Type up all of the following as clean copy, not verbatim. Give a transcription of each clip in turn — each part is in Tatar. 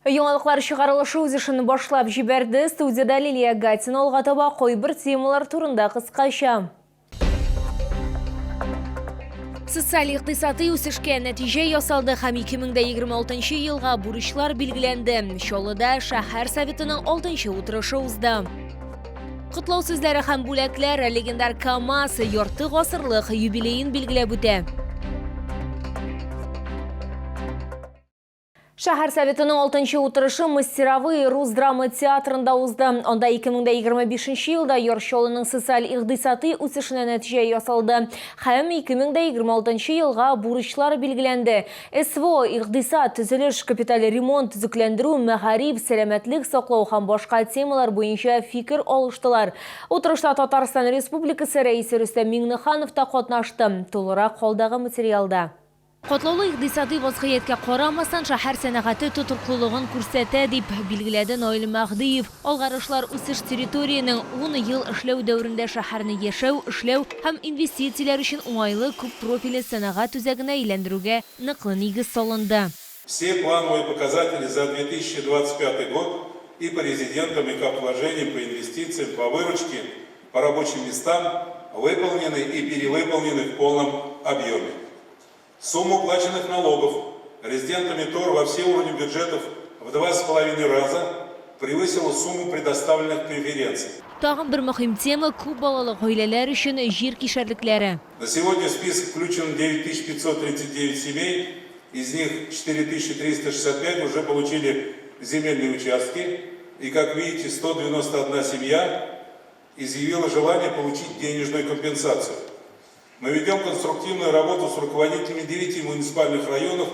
Яңалыклар чыгарылышы үз эшен башлап җибәрде. Студиядә Лилия Гатина алга таба кайбер темалар турында кыскача. Социаль-икътисадый үсешкә нәтиҗә ясалды һәм 2026 елга бурычлар билгеләнде. Чаллыда шәһәр советының 6 утырышы узды. Котлау сүзләре һәм бүләкләр легендар КАМАЗ ярты гасырлык юбилеен билгеләп үтә. Шәһәр советының 6 утырышы Мастеровые рус драма театрында узды. Анда 2025 елда Яр Чаллының социаль-икътисадый үсешенә нәтиҗә ясалды һәм 2026 елга бурычлар билгеләнде. СВО, икътисад, төзелеш, капиталь ремонт, төзекләндерү, мәгариф, сәламәтлек саклау һәм башка темалар буенча фикер алыштылар. Утырышта Татарстан Республикасы Рәисе Рөстәм Миңнеханов та катнашты. Тулырак алдагы материалда. Катлаулы икътисадый вазгыятькә карамастан, шәһәр сәнәгате тотрыклылыгын күрсәтә, дип билгеләде Наил Мәһдиев. Алгарышлар үсеш территориянең ун ел эшләү дәверендә шәһәрне яшәү, эшләү һәм инвестицияләр өчен уңайлы күп профильле сәнәгать үзәгенә әйләндерүгә ныклы нигез салынды. Все плановые показатели за 2025 год и по резидентам, и капвложениям, по инвестициям, по выручке, по рабочим местам выполнены и перевыполнены в полном объеме. Сумма уплаченных налогов резидентами ТОР во все уровни бюджетов в 2,5 раза превысила сумму предоставленных преференций. Тагын бер мөһим тема, күп балалы гаиләләр өчен җир кишәрлекләре. На сегодня в список включено 9539 семей, из них 4365 уже получили земельные участки. И, как видите, 191 семья изъявила желание получить денежную компенсацию. Мы ведем конструктивную работу с руководителями 9 муниципальных районов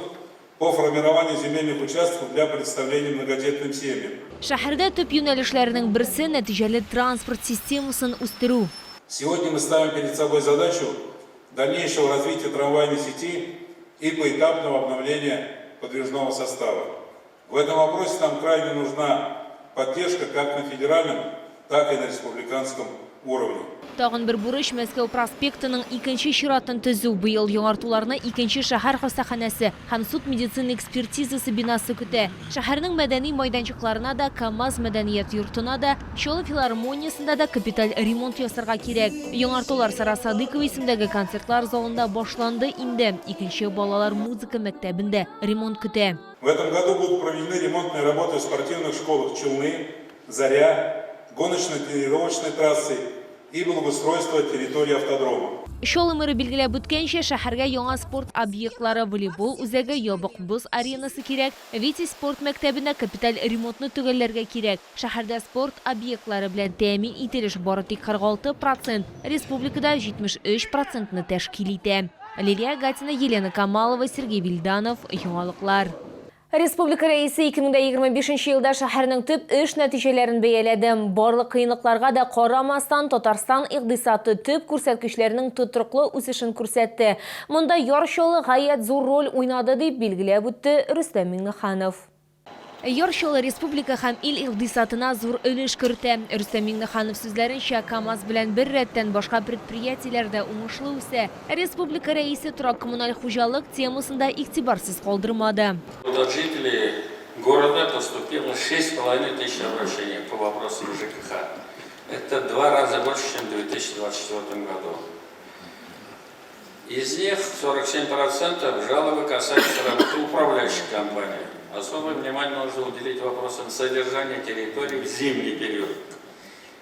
по формированию земельных участков для представления многодетным семьям. Шәһәрдә төп юнәлешләрнең берсе, нәтиҗәле транспорт системасын үстерү. Сегодня мы ставим перед собой задачу дальнейшего развития трамвайной сети и поэтапного обновления подвижного состава. В этом вопросе нам крайне нужна поддержка как на федеральном, так и на республиканском уровне. Тагын бер бурыч, Мәскәү проспектының икенче чиратын төзү. Быел яңартуларны икенче шәһәр хастаханәсе һәм суд-медицина экспертизасы бинасы көтә. Шәһәрнең мәдәни майданчыкларына да, КАМАЗ мәдәният йортына да, Чаллы филармониясендә дә капиталь ремонт ясарга кирәк. Яңартулар Сара Садыйкова исемендәге концертлар залында башланды инде. Икенче балалар музыка мәктәбен дә ремонт көтә. В этом году будут проведены ремонтные работы в спортивных школах Челны, Заря, гоночно-тренировочной трассы и благоустройство территории автодрома. Чаллы мэры билгеләп үткәнчә, шәһәргә яңа спорт объектлары, волейбол үзәге, ябык боз аренасы кирәк, Витязь спорт мәктәбенә капиталь ремонтны төгәлләргә кирәк. Шәһәрдә спорт объектлары белән тәэмин ителеш бары тик 46 процент, республикада 73 процентны тәшкил итә. Лилия Гатина, Елена Камалова, Сергей Вильданов, Яңалыклар. Республика Рәисе 2025 елда шәһәрнең төп эш нәтиҗәләрен бәяләде. Барлык кыенлыкларга да карамастан, Татарстан икъдисаты төп күрсәткечләренең тотрыклы үсешен күрсәтте. Монда Яр Чаллы гаять зур роль уйнады, дип билгеләп үтте Рөстәм Миңнеханов. Яр Чаллы республика һәм ил икъдисатына зур өлеш кертә. Рөстәм Миңнеханов сүзләренчә, КАМАЗ белән бер рәттән башка предприятиеләр дә уңышлы үсә. Республика Рәисе торак-коммуналь хуҗалык темасын да игътибарсыз калдырмады. От жителей города поступило шесть с половиной тысяч обращений по вопросам ЖКХ. Это в два раза больше, чем в 2024 году. Из них 47% жалобы касаются работы управляющей компании. Особое внимание нужно уделить вопросам содержания территории в зимний период.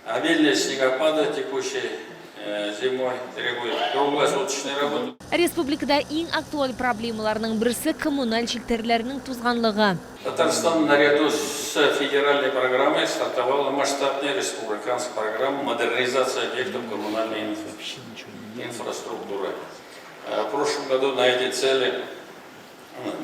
Обильные снегопады текущей э, зимой требуют круглосуточной работы. Республикада иң актуаль проблемаларның берсе коммуналь челтәрләрнең тузганлыгы. Татарстан наряду с федеральной программой стартовала масштабная республиканская программа модернизации объектов коммунальной инфраструктуры. Э, в прошлом году на эти цели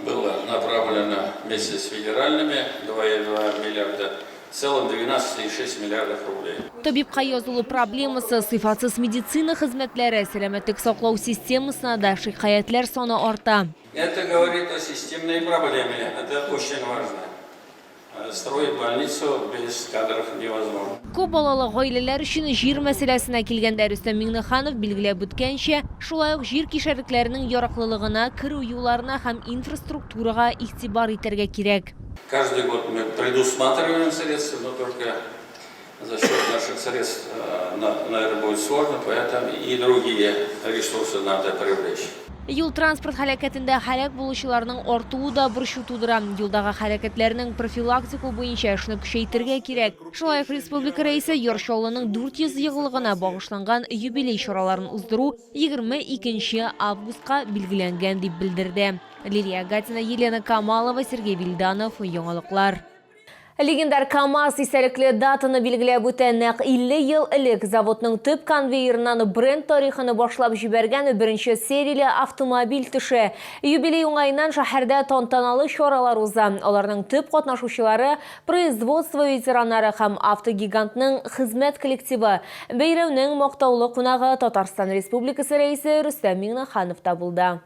было направлено вместе с федеральными 2,2 миллиарда, в целом 12,6 миллиардов рублей. Табибка язылу проблемасы, сыйфатсыз медицина хезмәтләре, сәламәтлек саклау системасына да шикаятьләр саны арта. Это говорит о системной проблеме, это очень важно. Строить больницу без кадров невозможно. Күп балалы гаиләләр өчен җир мәсьәләсенә килгәндә, Рөстәм Миңнеханов билгеләп үткәнчә, шулай ук җир кишәрлекләренең яраклылыгына, керү юлларына һәм инфраструктурага игътибар итәргә кирәк. Каждый год мы предусматриваем средства, но только за счет наших средств, наверное, будет сложно, поэтому и другие ресурсы надо привлечь. Юл-транспорт һәлакәтендә һәлак булучыларның артуы да борчу тудыра. Юлдагы хәрәкәтләрнең профилактика буенча эшне көчәйтергә кирәк. Шулай ук республика Рәисе Яр Чаллының 400 еллыгына багышланган юбилей чараларын уздыру 22 нче августка билгеләнгән дип белдерде. Лилия Гатина, Елена Камалова, Сергей Вильданов, Яңалыклар. Легендар КАМАЗ истәлекле датаны билгеләп үтә. Нәкъ 50 ел элек заводның төп конвейерыннан бренд тарихын башлап җибәргән беренче серияле автомобиль төшә. Юбилей уңаеннан шәһәрдә тантаналы чаралар уза. Аларның төп катнашучылары, производство ветераннары һәм автогигантның хезмәт коллективы. Бәйрәмнең мактаулы кунагы Татарстан Республикасы Рәисе Рөстәм Миңнеханов та булды.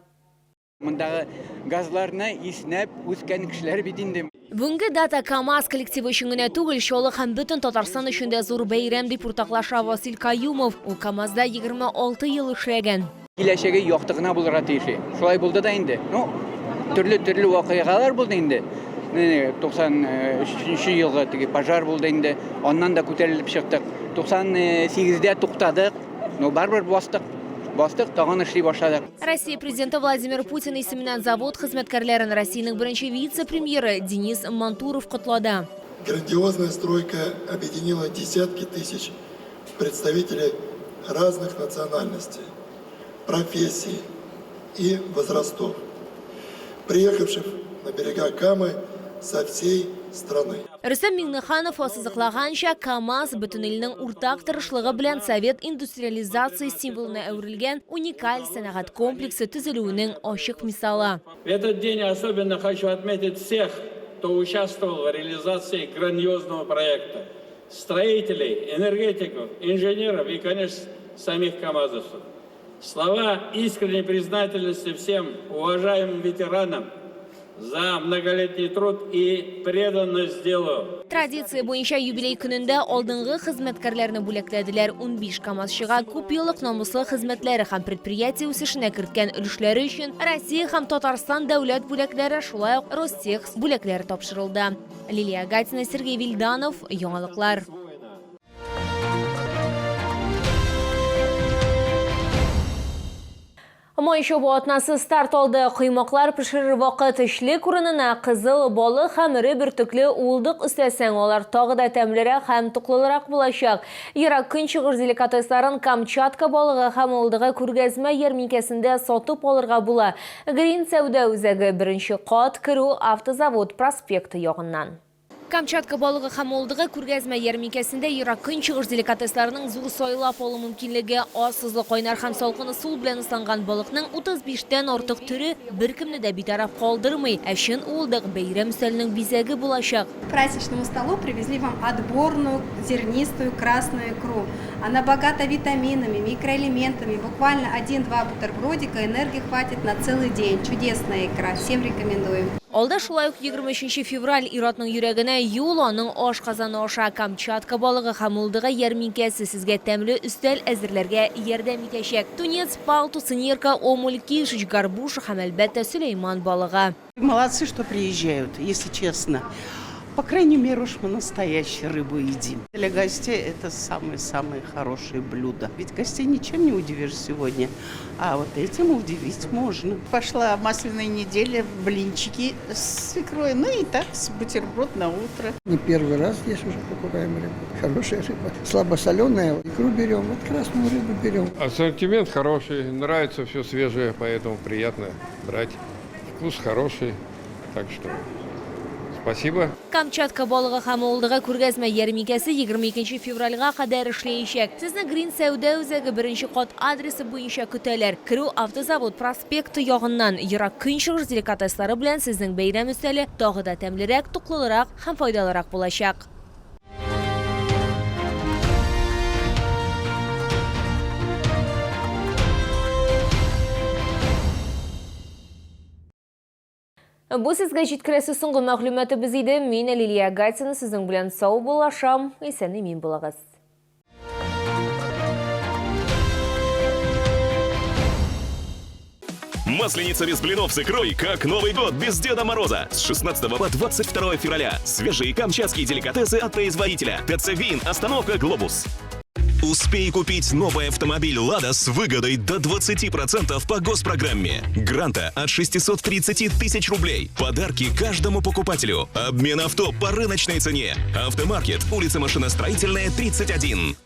Мондагы газларны иснәп үскән кешеләр бит инде. Бүгенге дата КАМАЗ коллективы өчен генә түгел, Чаллы һәм бөтен Татарстан өчен дә зур бәйрәм, дип уртаклаша Васил Каюмов. Ул КАМАЗда 26 ел эшләгән. Киләчәге якты гына булырга тиеш. Шулай булды да инде. Ну, төрле-төрле вакыйгалар булды инде. 93 нче елгы теге пожар булды инде. Аннан да күтәрелеп чыктык. 98-дә туктадык. Но барыбер бастык. Бастык, тагын эшли башладык. Россия Президенты Владимир Путин исеменнән завод хезмәткәрләрен Россиянең беренче вице-премьеры Денис Мантуров котлады. Грандиозная стройка объединила десятки тысяч представителей разных национальностей, профессий и возрастов, приехавших на берега Камы со всей страны. Рөстәм Миңнеханов ассызыклаганча, КАМАЗ, бөтен илнең уртак тырышлыгы белән совет индустриализация символына әверелгән уникаль сәнәгать комплексы төзелүенең ачык мисалы. В этот день особенно хочу отметить всех, кто участвовал в реализации грандиозного проекта. Строителей, энергетиков, инженеров и, конечно, самих камазовцев. Слова искренней признательности всем уважаемым ветеранам за многолетний труд и преданность делу. Традиция буенча юбилей көнендә алдынгы хезмәткәрләрне бүләкләделәр. 15 КАМАЗчыга күпьеллык намуслы хезмәтләре һәм предприятие үсешенә керткән өлешләре өчен Россия һәм Татарстан дәүләт бүләкләре, шулай ук Ростех бүләкләре тапшырылды. Лилия Гатина, Сергей Вильданов, Яңалыклар. Май чабу атнасы старт алды. Коймаклар пешерер вакыт. Эчлек урынына кызыл балык һәм эре бөртекле уылдык өстәсәң, алар тагы да тәмлерәк һәм туклылырак булачак. Ерак Көнчыгыш деликатесларын Камчатка балыгы һәм уылдыгы күргәзмә ярминкәсендә сатып алырга була. Грин сәүдә үзәге, беренче кат, керү Автозавод проспекты ягыннан. Камчатка балыгы һәм уылдыгы күргәзмә ярминкәсендә Ерак Көнчыгыш деликатесларының зур сайлап алу мөмкинлеге. Аз тозлы кайнар һәм салкын ысул белән ысланган балыкның 35 тән артык төре беркемне дә битараф калдырмый. Ә чын уылдык бәйрәм өстәленең бизәге булачак. К праздничному столу привезли вам отборную зернистую красную икру. Она богата витаминами, микроэлементами. Буквально один-два бутербродика энергии хватит на целый день. Чудесная икра. Всем рекомендуем. Алда шулай ук 23 нче февраль ир-атның йөрәгенә юл, аның ашказаны аша Камчатка балыгы һәм уылдыгы ярминкәсе сезгә тәмле өстәл әзерләргә ярдәм итәчәк. Тунец, палтус, нерка, омуль, кишеч, горбуша һәм, әлбәттә, сөләйман балыгы. Молодцы, что приезжают, если честно. По крайней мере уж мы настоящую рыбу едим. Для гостей это самое-самое хорошее блюдо. Ведь гостей ничем не удивишь сегодня, а вот этим удивить можно. Пошла масляная неделя, блинчики с икрой, ну и так с бутерброд на утро. Не первый раз здесь уже покупаем рыбу. Хорошая рыба, слабосоленая. Икру берем, вот красную рыбу берем. Ассортимент хороший, нравится все свежее, поэтому приятно брать. Вкус хороший, так что спасибо. Камчатка балыгы һәм уылдыгы күргәзмә ярминкәсе 22 февральгә кадәр эшләячәк. Сезне Грин сәүдә үзәге беренче кат адресы буенча көтәләр. Керү Автозавод проспекты ягыннан. Ерак Көнчыгыш деликатеслары белән сезнең бәйрәм өстәле тагы да тәмлерәк, туклылырак һәм файдалырак булачак. Бу сезгә җиткерәсе соңгы мәгълүматыбыз иде. Мин Лилия Гатина сезнең белән саубуллашам. Исән-имин булыгыз. Масленица без блинов с икрой, как Новый год без Деда Мороза. С 16 по 22 февраля. Свежие камчатские деликатесы от производителя. ТЦ «Вин», остановка «Глобус». Успей купить новый автомобиль «Лада» с выгодой до 20% по госпрограмме. Гранта от 630 тысяч рублей. Подарки каждому покупателю. Обмен авто по рыночной цене. Автомаркет, улица Машиностроительная, 31.